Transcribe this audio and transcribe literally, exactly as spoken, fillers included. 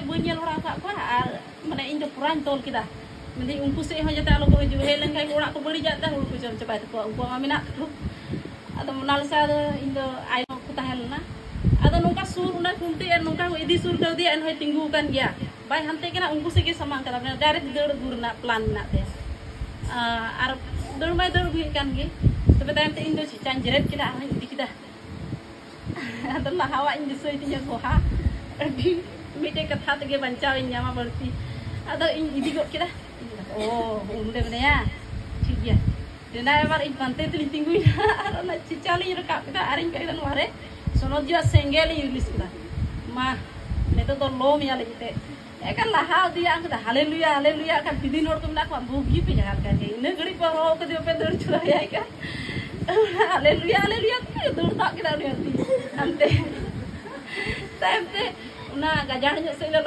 ᱵᱟᱹᱧ ᱧᱮᱞ ᱵᱟᱲᱟ ᱟᱠᱟᱫ ᱠᱚᱣᱟ᱾ ᱟᱨ ᱢᱟᱱᱮ ᱤᱧ ᱫᱚ ᱯᱩᱨᱟᱹᱧ ᱛᱚᱞ ᱠᱮᱫᱟ, ᱢᱮᱱᱫᱟᱹᱧ ᱩᱱᱠᱩ ᱥᱮᱫ ᱦᱚᱸ ᱡᱟᱛᱮ ᱟᱞᱚ ᱠᱚ ᱦᱤᱡᱩᱜ, ᱦᱮᱡ ᱞᱮᱱᱠᱷᱟᱱ ᱠᱚ ᱚᱲᱟᱜ ᱠᱚ ᱵᱟᱹᱲᱤᱡᱟᱜ ᱛᱮ ᱦᱩᱲᱩ ᱠᱚ ᱡᱚᱢ ᱪᱟᱵᱟᱭ ᱛᱟᱠᱚᱣᱟ, ᱩᱱᱠᱩᱣᱟᱜ ᱢᱟ ᱢᱮᱱᱟᱜ ᱛᱟᱠᱚ᱾ ᱟᱫᱚ ᱢᱚᱱᱟᱞᱤᱥᱟ ᱫᱚ ᱤᱧ ᱫᱚ ᱟᱭᱳ ᱠᱚ ᱛᱟᱦᱮᱸ ᱞᱮᱱᱟ᱾ ᱟᱫᱚ ᱱᱚᱝᱠᱟ ᱥᱩᱨ ᱚᱱᱟ ᱠᱷᱩᱱᱴᱤ ᱟᱨ ᱱᱚᱝᱠᱟ ᱠᱚ ᱤᱫᱤ ᱥᱩᱨ ᱠᱟᱣᱫᱮᱭᱟ, ᱮᱱᱦᱚᱸᱭ ᱛᱤᱸᱜᱩ ᱟᱠᱟᱱ ᱜᱮᱭᱟ, ᱵᱟᱭ ᱦᱟᱱᱛᱮ ᱠᱟᱱᱟ, ᱩᱱᱠᱩ ᱥᱮᱫ ᱜᱮ ᱥᱟᱢᱟᱝ ᱠᱟᱱᱟ, ᱢᱟᱱᱮ ᱰᱟᱭᱨᱮᱠᱴ ᱫᱟᱹᱲ ᱟᱹᱜᱩ ᱨᱮᱱᱟᱜ ᱯᱞᱟᱱ ᱢᱮᱱᱟᱜ ᱛᱟᱭᱟ᱾ ᱟᱨ ᱫᱟᱹᱲ ᱢᱟᱭ ᱫᱟᱹᱲ ᱟᱹᱜᱩᱭᱮᱫ ᱠᱟᱱ ᱜᱮ᱾ ᱛᱚᱵᱮ ᱛᱟᱭᱚᱢ ᱛᱮ ᱤᱧ ᱫᱚ ᱪᱮᱪᱟᱧ ᱡᱮᱨᱮᱫ ᱠᱮᱫᱟ, ᱟᱨᱦᱚᱸᱧ ᱤᱫᱤ ᱠᱮᱫᱟ᱾ ᱟᱫᱚ ᱞᱟᱦᱟᱣᱟᱜ ᱤᱧ ᱫᱤᱥᱟᱹᱭ ᱛᱤᱧᱟᱹ ᱜᱚᱦᱟ, ᱟᱹᱰᱤ ᱢᱤᱫᱴᱮᱡ ᱠᱟᱛᱷᱟ ᱛᱮᱜᱮ ᱵᱟᱧᱪᱟᱣ ᱤᱧ ᱧᱟᱢᱟ ᱵᱟᱹᱲᱛᱤ᱾ ᱟᱫᱚ ᱤᱧ ᱤᱫᱤ ᱜᱚᱫ ᱠᱮᱫᱟ, ᱚ, ᱚᱸᱰᱮ ᱢᱮᱱᱟᱭᱟ, ᱴᱷᱤᱠ ᱜᱮᱭᱟ᱾ ᱫᱮᱱᱟ ᱮᱵᱟᱨ ᱤᱧ ᱯᱟᱱᱛᱮ ᱛᱮᱞᱤᱧ ᱛᱤᱸᱜᱩᱭᱮᱱᱟ ᱟᱨ ᱚᱱᱟ ᱪᱮᱪᱟ ᱞᱤᱧ ᱨᱟᱠᱟᱵ ᱠᱮᱫᱟ ᱟᱨᱤᱧ ᱠᱚᱭᱚᱜ ᱠᱮᱫᱟ ᱱᱚᱣᱟ ᱨᱮ ᱥᱚᱱᱚᱛ ᱡᱤᱣᱟ ᱥᱮᱸᱜᱮᱞ ᱤᱧ ᱨᱤᱞᱤᱡᱽ ᱠᱮᱫᱟ᱾ ᱢᱟ, ᱱᱤᱛᱚᱜ ᱫᱚ ᱞᱚ ᱢᱮᱭᱟ ᱞᱟᱹᱜᱤᱫ ᱛᱮ ᱮᱠᱟᱞ ᱞᱟᱦᱟ ᱤᱫᱤᱭᱟ᱾ ᱚᱱᱠᱟ ᱦᱟᱞᱮᱞᱩᱭᱟ, ᱦᱟᱞᱮᱞᱩᱭᱟ᱾ ᱚᱱᱠᱟ ᱵᱤᱫᱤᱱ ᱦᱚᱲ ᱠᱚ ᱢᱮᱱᱟᱜ ᱠᱚᱣᱟ, ᱵᱩᱜᱤ ᱯᱮ ᱡᱟᱦᱟᱸ ᱞᱮᱠᱟ ᱜᱮ᱾ ᱤᱱᱟᱹ ᱜᱷᱟᱹᱲᱤᱡ ᱯᱚᱨ ᱦᱚᱦᱚ ᱠᱟᱫᱮ ᱵᱟᱯᱮ ᱫᱟᱹᱲ ᱪᱷᱩᱲᱟᱹᱣ ᱮᱭᱟᱭ ᱠᱟᱱ᱾ ᱦᱟᱞᱮᱞᱩᱭᱟ, ᱦᱟᱞᱮᱞᱩᱭᱟ ᱛᱮ ᱫᱟᱹᱲ ᱛᱟᱵ ᱠᱮᱫᱟ ᱩᱱᱤ ᱦᱟᱹᱛᱤ᱾ ᱦᱟᱱᱛᱮ ᱛᱟᱭᱚᱢ ᱛᱮ ᱚᱱᱟ ᱜᱟᱡᱟᱲ ᱧᱚᱜ ᱥᱮᱫ ᱞᱮ